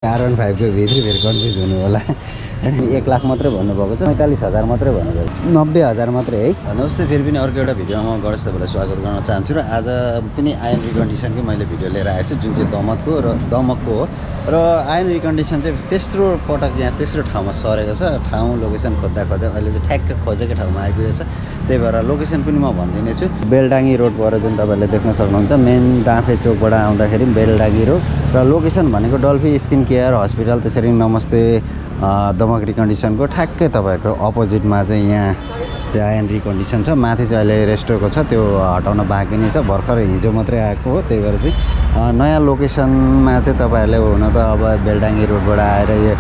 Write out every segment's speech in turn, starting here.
R15 को भित्री फेरि कन्फ्युज हुनु होला 1 लाख मात्रै भन्नुभएको छ 45,000 मात्रै भन्नुभएको छ 90,000 मात्रै है। नमस्ते, फेरि पनि अर्को एउटा भिडियोमा गणेश तपाईँलाई स्वागत गर्न चाहन्छु र आज पनि आयन रिकन्डिसनकै मैले भिडियो लिएर आएको छु जुन चाहिँ दमकको हो र आयन रिकन्डिसन चाहिँ तेस्रो पटक यहाँ तेस्रो ठाउँमा सरेको छ। ठाउँ लोकेसन खोज्दा अहिले चाहिँ ठ्याक्क खोजेकै ठाउँमा आइपुगेको छ। त्यही भएर लोकेसन पनि म भनिदिने छु। बेलडाङ्गी रोडबाट जुन तपाईँले देख्न सक्नुहुन्छ मेन डाँफे चोकबाट आउँदाखेरि बेलडाङ्गी रोड र लोकेसन भनेको डल्फी स्किन केयर हस्पिटल, त्यसरी नमस्ते दमक रिकन्डिसनको ठ्याक्कै तपाईँको अपोजिटमा चाहिँ यहाँ चाहिँ आयन रिकन्डिसन छ। माथि चाहिँ अहिले रेस्टोरेन्टको छ, त्यो हटाउन बाँकी नै छ, भर्खरै हिजो मात्रै आएको हो। त्यही भएर चाहिँ नयाँ लोकेसनमा चाहिँ तपाईँहरूले हुन त अब बेलडाङ्गी रोडबाट आएर यो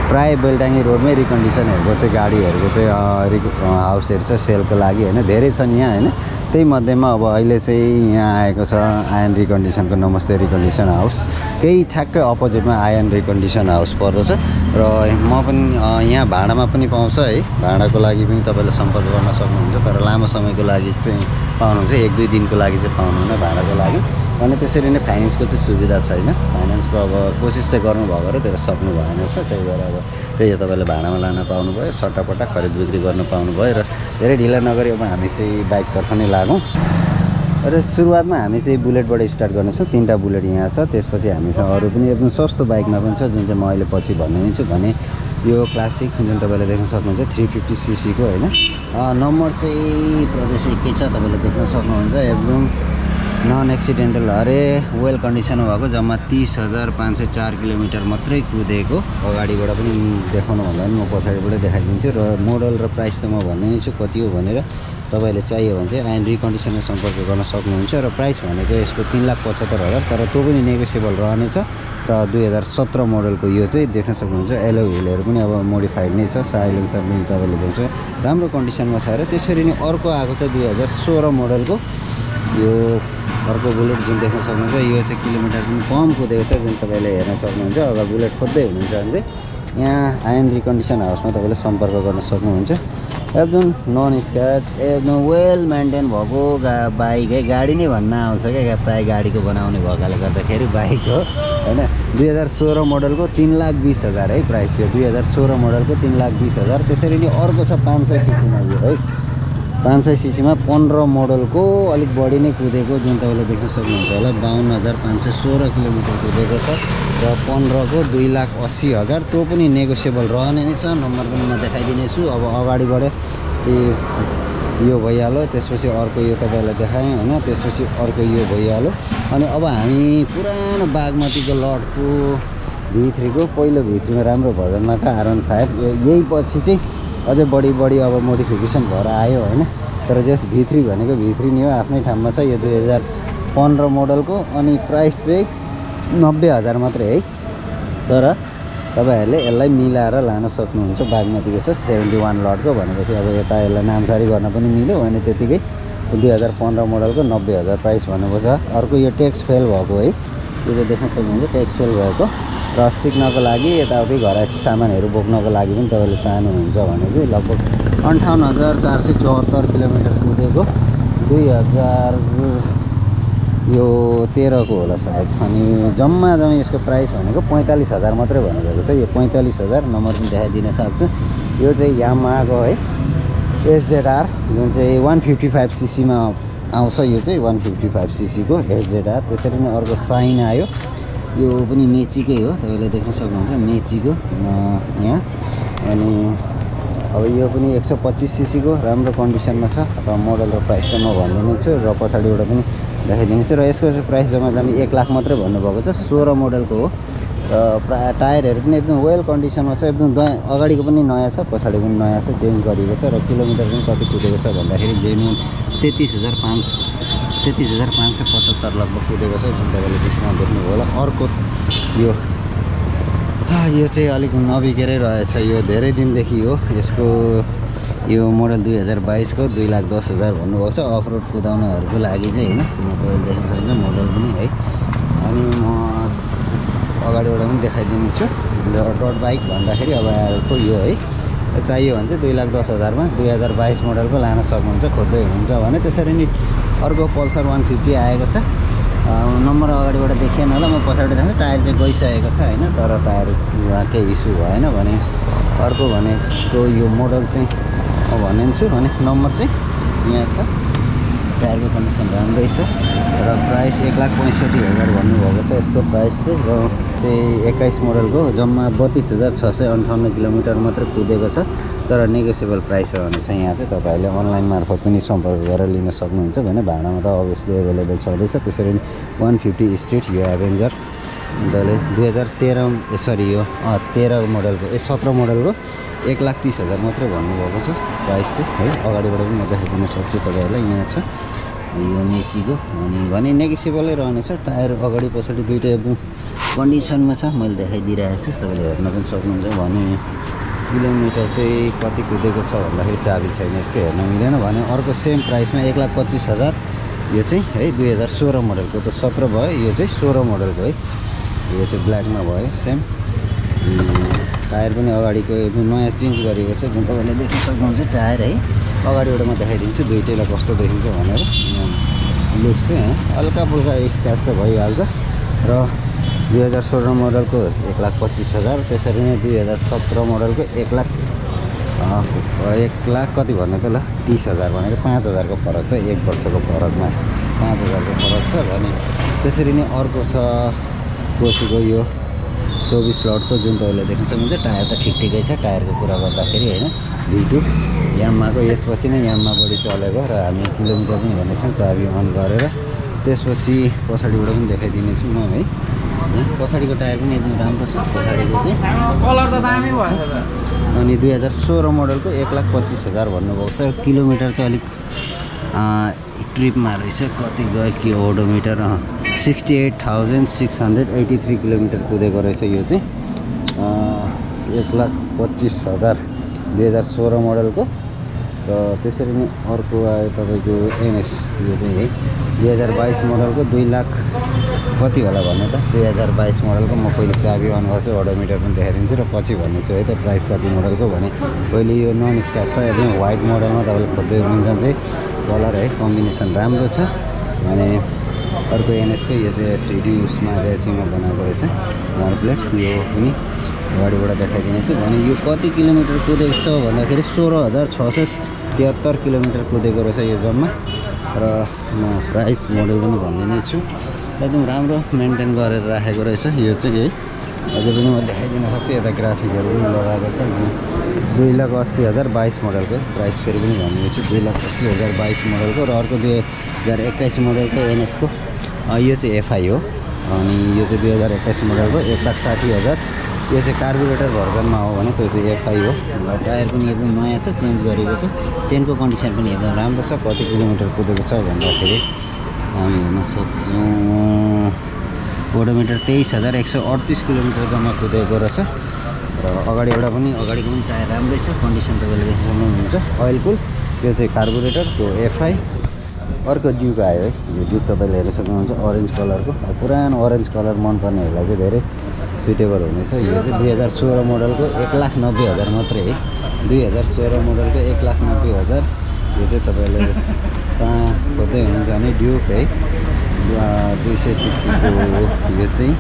प्राय बेलडाङ्गी रोडमै रिकन्डिसनहरूको चाहिँ गाडीहरूको चाहिँ हाउसहरू छ सेलको लागि होइन, धेरै छन् यहाँ होइन। त्यही मध्येमा अब अहिले चाहिँ यहाँ आएको छ आयन रिकन्डिसनको नमस्ते रिकन्डिसन हाउस, केही ठ्याक्कै अपोजिटमा आयन रिकन्डिसन हाउस पर्दछ। र म पनि यहाँ भाडामा पनि पाउँछ है, भाडाको लागि पनि तपाईँले सम्पर्क गर्न सक्नुहुन्छ, तर लामो समयको लागि चाहिँ पाउनुहुन्छ, 1-2 दिनको लागि चाहिँ पाउनुहुन्न भाडाको लागि। अनि त्यसरी नै फाइनेन्सको चाहिँ सुविधा छैन, फाइनेन्सको अब कोसिस चाहिँ गर्नुभएको र तर सक्नु भएन छ। त्यही भएर अब त्यही हो, तपाईँले भाडामा लान पाउनुभयो, सट्टापट्टा खरिद बिक्री गर्न पाउनुभयो र धेरै ढिला नगरी अब हामी चाहिँ बाइकतर्फ नै लागौँ। र सुरुवातमा हामी चाहिँ बुलेटबाट स्टार्ट गर्नेछौँ। 3टा बुलेट यहाँ छ, त्यसपछि हामीसँग अरू पनि एकदम सस्तो बाइकमा पनि छ जुन चाहिँ म अहिले पछि भन्ने नै छु भने यो क्लासिक जुन तपाईँले देख्न सक्नुहुन्छ 350cc को होइन। नम्बर चाहिँ प्रदेश 1 छ, तपाईँले देख्न सक्नुहुन्छ, एकदम नन एक्सिडेन्टल अरे वेल कन्डिसन भएको, जम्मा 30,504 किलोमिटर मात्रै कुदेको। अगाडिबाट पनि देखाउनु भन्दा पनि म पछाडिबाट देखाइदिन्छु र मोडल र प्राइस त म भन्ने नै छु कति हो भनेर। तपाईँले चाहियो भने चाहिँ आयन रिकन्डिसनमा सम्पर्क गर्न सक्नुहुन्छ र प्राइस भनेको यसको 3,75,000, तर त्यो पनि नेगोसिएबल रहनेछ। र 2017 मोडलको यो चाहिँ देख्न सक्नुहुन्छ, एलो व्हिलहरू पनि अब मोडिफाइड नै छ, साइलेन्सर पनि तपाईँले देख्छ राम्रो कन्डिसनमा छ। र त्यसरी नै अर्को आएको छ 2016 मोडलको यो अर्को बुलेट जुन देख्न सक्नुहुन्छ, यो चाहिँ किलोमिटर पनि कम कुदेको छ जुन तपाईँले हेर्न सक्नुहुन्छ। अगर बुलेट खोज्दै हुनुहुन्छ भने चाहिँ यहाँ आयन रिकन्डिसन हाउसमा तपाईँले सम्पर्क गर्न सक्नुहुन्छ। एकदम नन स्क्रच, एकदम वेल मेन्टेन भएको बाइक है, गाडी नै भन्न आउँछ क्या, प्रायः गाडीको बनाउने भएकाले गर्दाखेरि बाइक हो होइन। 2016 मोडलको 3,20,000 है प्राइस, यो 2016 मोडलको 3,20,000। त्यसरी नै अर्को छ 500cc मा यो है, 500cc मा 15 मोडलको अलिक बढी नै कुदेको जुन तपाईँले देख्न सक्नुहुन्छ होला, 52,516 किलोमिटर कुदेको छ र 15 को 2,80,000। त्यो पनि नेगोसिएबल रहने नै छ, नम्बर पनि म देखाइदिनेछु। अब अगाडिबाट यो भइहाल्यो, त्यसपछि अर्को यो तपाईँलाई देखाएँ होइन, त्यसपछि अर्को यो भइहाल्यो। अनि अब हामी पुरानो बागमतीको लटको V3 को पहिलो V3 मा राम्रो भर्जनमा R15, यही पछि चाहिँ अझै बढी अब मोडिफिकेसन भएर आयो होइन। तर जस V3 भनेको V3 नै हो, आफ्नै ठाउँमा छ। यो 2015 मोडलको अनि प्राइस चाहिँ 90,000 मात्रै है, तर तपाईँहरूले यसलाई मिलाएर लान सक्नुहुन्छ। बागमतीको छ 71 लटको भनेपछि अब यता यसलाई नामसारी गर्न पनि मिल्यो अनि त्यतिकै 2015 मोडलको 90,000 प्राइस भन्नुभएको छ। अर्को यो ट्याक्स फेल भएको है, यो चाहिँ देख्न सक्नुहुन्छ ट्याक्स फेल भएको र सिक्नको लागि यताउति घरायसी सामानहरू बोक्नको लागि पनि तपाईँले चाहनुहुन्छ भने चाहिँ लगभग 58,474 किलोमिटर कुदेको, 2013 को होला सायद। अनि जम्मा यसको प्राइस भनेको 45,000 मात्रै भन्नुभएको छ। यो 45,000 नम्बर पनि देखाइदिन सक्छु। यो चाहिँ यामाहाको है SZR जुन चाहिँ 155cc मा आउँछ, यो चाहिँ 155cc को SZR। त्यसरी नै अर्को साइन आयो, यो पनि मेचीकै हो, तपाईँले देख्न सक्नुहुन्छ मेचीको यहाँ। अनि अब यो पनि 125cc को राम्रो कन्डिसनमा छ र मोडल र प्राइस त म भन्दिनँ छु र पछाडिबाट पनि देखाइदिनेछु। र यसको प्राइस जम्मा 1 लाख मात्रै भन्नुभएको छ, 16 मोडलको हो र प्रायः टायरहरू पनि एकदम वेल कन्डिसनमा छ, एकदम अगाडिको पनि नयाँ छ, पछाडि पनि नयाँ छ, चेन्ज गरिएको छ। र किलोमिटर पनि कति कुदेको छ भन्दाखेरि जेन्युन 33,575 लगभग कुदेको छ जुन तपाईँले त्यसमा देख्नुभयो होला। अर्को यो चाहिँ अलिक नबिकेरै रहेछ, यो धेरै दिनदेखि हो। यसको यो मोडल 2022 को 2,10,000 भन्नुभएको छ, अफ रोड कुदाउनहरूको लागि चाहिँ होइन। तपाईँले देख्न सक्नुहुन्छ मोडल पनि है। अनि म अगाडिबाट पनि देखाइदिने छु। रोड बाइक भन्दाखेरि अब अर्को यो है, चाहियो भने चाहिँ 2,10,000 मा 2022 मोडलको लान सक्नुहुन्छ खोज्दै हुनुहुन्छ भने। त्यसरी नै अर्को पल्सर 150 आएको छ, नम्बर अगाडिबाट देखिएन होला, म पछाडि देखेँ टायर चाहिँ गइसकेको छ होइन, तर टायर केही इस्यु भएन भने अर्को भनेको यो मोडल चाहिँ म भनिदिन्छु भने नम्बर चाहिँ यहाँ छ, टायरको कन्डिसन राम्रै छ र प्राइस 1,65,000 भन्नुभएको छ यसको प्राइस चाहिँ। र चाहिँ 21 मोडलको जम्मा 32,658 किलोमिटर मात्रै कुदेको छ, तर नेगोसिएबल प्राइस रहनेछ। यहाँ चाहिँ तपाईँहरूले अनलाइन मार्फत पनि सम्पर्क गरेर लिन सक्नुहुन्छ भने भाडामा त अभियसली एभाइलेबल छँदैछ। त्यसरी नै 150 स्ट्रिट यो एभेन्जर तपाईँले 2013 यो 13 मोडलको 17 मोडलको 1,30,000 मात्रै भन्नुभएको छ प्राइस चाहिँ है। अगाडिबाट पनि म देखाइदिन सक्छु तपाईँहरूलाई, यहाँ छ यो मेचीको भने नेगोसिएबलै रहनेछ। टायर अगाडि पछाडि दुइटै एकदम कन्डिसनमा छ, मैले देखाइदिइरहेको छु, तपाईँले हेर्न पनि सक्नुहुन्छ। भने किलोमिटर चाहिँ कति कुदेको छ भन्दाखेरि चाबी छैन यसको, हेर्न मिलेन भने अर्को सेम प्राइसमा 1,25,000 यो चाहिँ है 2016 मोडलको त 17 भयो, यो चाहिँ 16 मोडलको है, यो चाहिँ ब्ल्याकमा भयो सेम। टायर पनि अगाडिको एकदम नयाँ चेन्ज गरेको छ, जुन तपाईँले देख्न सक्नुहुन्छ टायर है। अगाडिबाट म देखाइदिन्छु दुइटैलाई कस्तो देखिन्छ भनेर। लुक्स चाहिँ हल्का फुल्का स्क्र्याच त भइहाल्छ। र 2016 मोडलको 1,25,000, त्यसरी नै 2017 मोडलको 1,00,000 कति भन्ने त ल 30,000 भनेको 5,000 को फरक छ, 1 वर्षको फरकमा 5,000 को फरक छ भने। त्यसरी नै अर्को छ कोसीको यो 24 स्लटको, जुन तपाईँले देख्न सक्नुहुन्छ। टायर त ठिकै छ टायरको कुरा गर्दाखेरि होइन, V2 यामाहाको यसपछि नै यामा बढी चलेको र हामी किलोमिटर पनि हेर्नेछौँ चाबी अन गरेर। त्यसपछि पछाडिबाट पनि देखाइदिनेछु म है। पछाडिको टायर पनि एकदम राम्रो छ, पछाडिको चाहिँ कलर त दामी भएछ। अनि 2016 मोडलको 1,25,000 भन्नुभएको छ। किलोमिटर चाहिँ अलिक ट्रिपमा रहेछ, कति गयो कि ओडोमिटर 68,683 किलोमिटर कुदेको रहेछ यो चाहिँ। 1,25,000 2016 मोडलको। र त्यसरी नै अर्को आयो तपाईँको NS, यो चाहिँ है 2022 मोडलको 2,00,000 कति होला भन्नु त। 2022 मोडलको म पहिले चाबी अन गर्छु, ओडोमिटर पनि देखाइदिन्छु र पछि भन्नेछु है त प्राइस कति मोडलको भने। पहिले यो नन स्क्र्याच छ, एकदम वाइट मोडलमा तपाईँले खोज्दै हुनुहुन्छ चाहिँ कलर है कम्बिनेसन राम्रो छ भने। अर्को NS को यो चाहिँ 3D उसमा रेचिङमा बनाएको रहेछ नम्बर प्लेट, यो पनि अगाडिबाट देखाइदिनेछु भने। यो कति किलोमिटर कुदेको छ भन्दाखेरि 16,673 किलोमिटर कुदेको रहेछ यो जम्मा। र म प्राइस मोडल पनि भनिदिने छु, एकदम राम्रो मेन्टेन गरेर राखेको रहेछ यो चाहिँ है। अझै पनि म देखाइदिन सक्छु, यता ग्राफिकहरू पनि लगाएको छ। 2,80,022 मोडलको प्राइस फेरि पनि भनिदिन्छु, 2,80,022 मोडलको। र अर्को 2021 मोडलको NS को यो चाहिँ FI हो, अनि यो चाहिँ 2021 मोडलको 1,60,000। यो चाहिँ कार्बोरेटर भर्जनमा हो भने त्यो चाहिँ FI हो। र टायर पनि एकदम नयाँ छ, चेन्ज गरेको छ, चेनको कन्डिसन पनि एकदम राम्रो छ। कति किलोमिटर कुदेको छ भन्दाखेरि हामी हेर्न सक्छौँ, ओडोमिटर 23,138 किलोमिटर जम्मा कुदेको रहेछ। र अगाडिको पनि टायर राम्रै छ, कन्डिसन तपाईँले देख्न सक्नुहुन्छ। ओइल कुल, यो चाहिँ कार्बोरेटरको FI। अर्को ड्युक आयो है, यो ड्युक तपाईँले हेर्न सक्नुहुन्छ अरेन्ज कलरको। पुरानो अरेन्ज कलर मनपर्नेहरूलाई चाहिँ धेरै सुटेबल हुनेछ। यो चाहिँ 2016 मोडलको 1,90,000 मात्रै है। 2016 मोडलको 1,90,000। यो चाहिँ तपाईँले कहाँ खोज्दै हुनुहुन्छ भने ड्युक है 200 cc को यो चाहिँ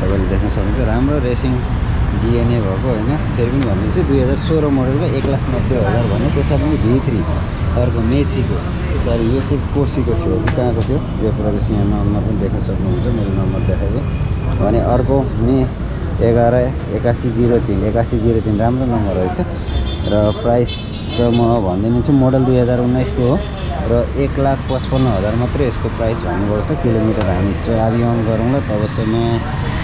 तपाईँले देख्न सक्नुहुन्छ। राम्रो रेसिङ DNA भएको होइन। फेरि पनि भनिदिन्छु 2016 मोडलको 1,90,000 भन्यो। त्यसरी पनि V3 अर्को मेचीको, सरी यो चाहिँ कोसीको थियो कि कहाँको थियो यो प्रदेश, यहाँ नम्बर पनि देख्न सक्नुहुन्छ, मैले नम्बर देखाइदिएँ भने। अर्को मे 11/8103 राम्रो नम्बर रहेछ। र प्राइस त म भनिदिन्छु, मोडल 2019 को हो र 1,55,000 मात्रै यसको प्राइस भन्नुभएको छ। किलोमिटर हामी चाबी अन गरौँला तबसम्म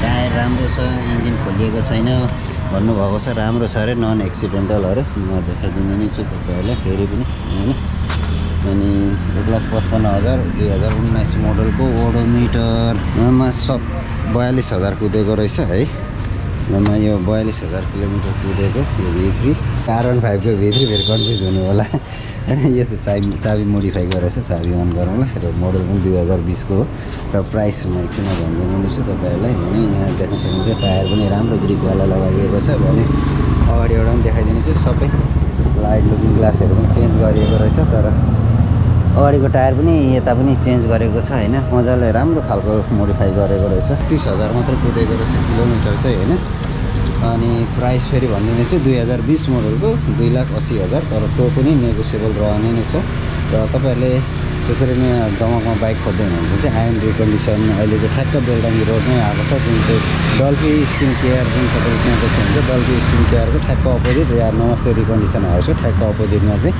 टायर राम्रो छ, इन्जिन खोलिएको छैन भन्नुभएको छ, राम्रो छ अरे, नन एक्सिडेन्टल अरे। म देखाइदिनु नै छु तपाईँहरूलाई फेरि पनि होइन। अनि 1,55,000 2019 मोडलको ओडोमिटरमा 42,000 कुदेको रहेछ है। जम्मा यो 42,000 किलोमिटर कुदेको यो V3 R15 को V3 फेरि कन्फ्युज हुनु होला। यो चाहिँ चाबी मोडिफाई गरेछ, चाबी अन गरौँला। र मोडल पनि 2020 को हो। र प्राइस म एकछिनमा भनिदिनु छु तपाईँहरूलाई भने। यहाँ देख्न सक्नुहुन्छ टायर पनि राम्रो ग्रिपवाला लगाइएको छ भने। अगाडिबाट पनि देखाइदिनु छु, सबै लाइट लुकिङ ग्लासहरू पनि चेन्ज गरिएको रहेछ। तर अगाडिको टायर पनि यता पनि चेन्ज गरेको छ होइन, मजाले राम्रो खालको मोडिफाई गरेको रहेछ। 30,000 मात्र कुदेको रहेछ किलोमिटर चाहिँ होइन। अनि प्राइस फेरि भनिदिने चाहिँ 2020 मोडलको 2,80,000, तर त्यो पनि नेगोसिएबल रहने नै छ। र तपाईँहरूले त्यसरी नै गाउँमा बाइक खोज्दै हुनुहुन्छ चाहिँ आइएन रिकन्डिसन अहिले चाहिँ ठ्याक्क बेलडाङ्गी रोडमै आएको छ, जुन चाहिँ डल्फी स्किन केयर जुन तपाईँले त्यहाँ देख्नुहुन्छ डल्फी स्किन केयरको ठ्याक्क अपोजिट या नमस्ते रिकन्डिसन हाउसको ठ्याक्क अपोजिटमा चाहिँ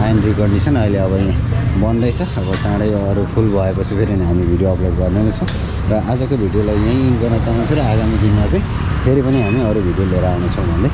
आइएन रिकन्डिसन अहिले अब यहाँ बन्दैछ। अब चाँडै अरू फुल भएपछि फेरि हामी भिडियो अपलोड गर्ने नै छौँ। र आजको भिडियोलाई यहीँ गर्न चाहन्छु र आगामी दिनमा चाहिँ फेरि पनि हामी अरू भिडियो लिएर आउनेछौँ भन्दै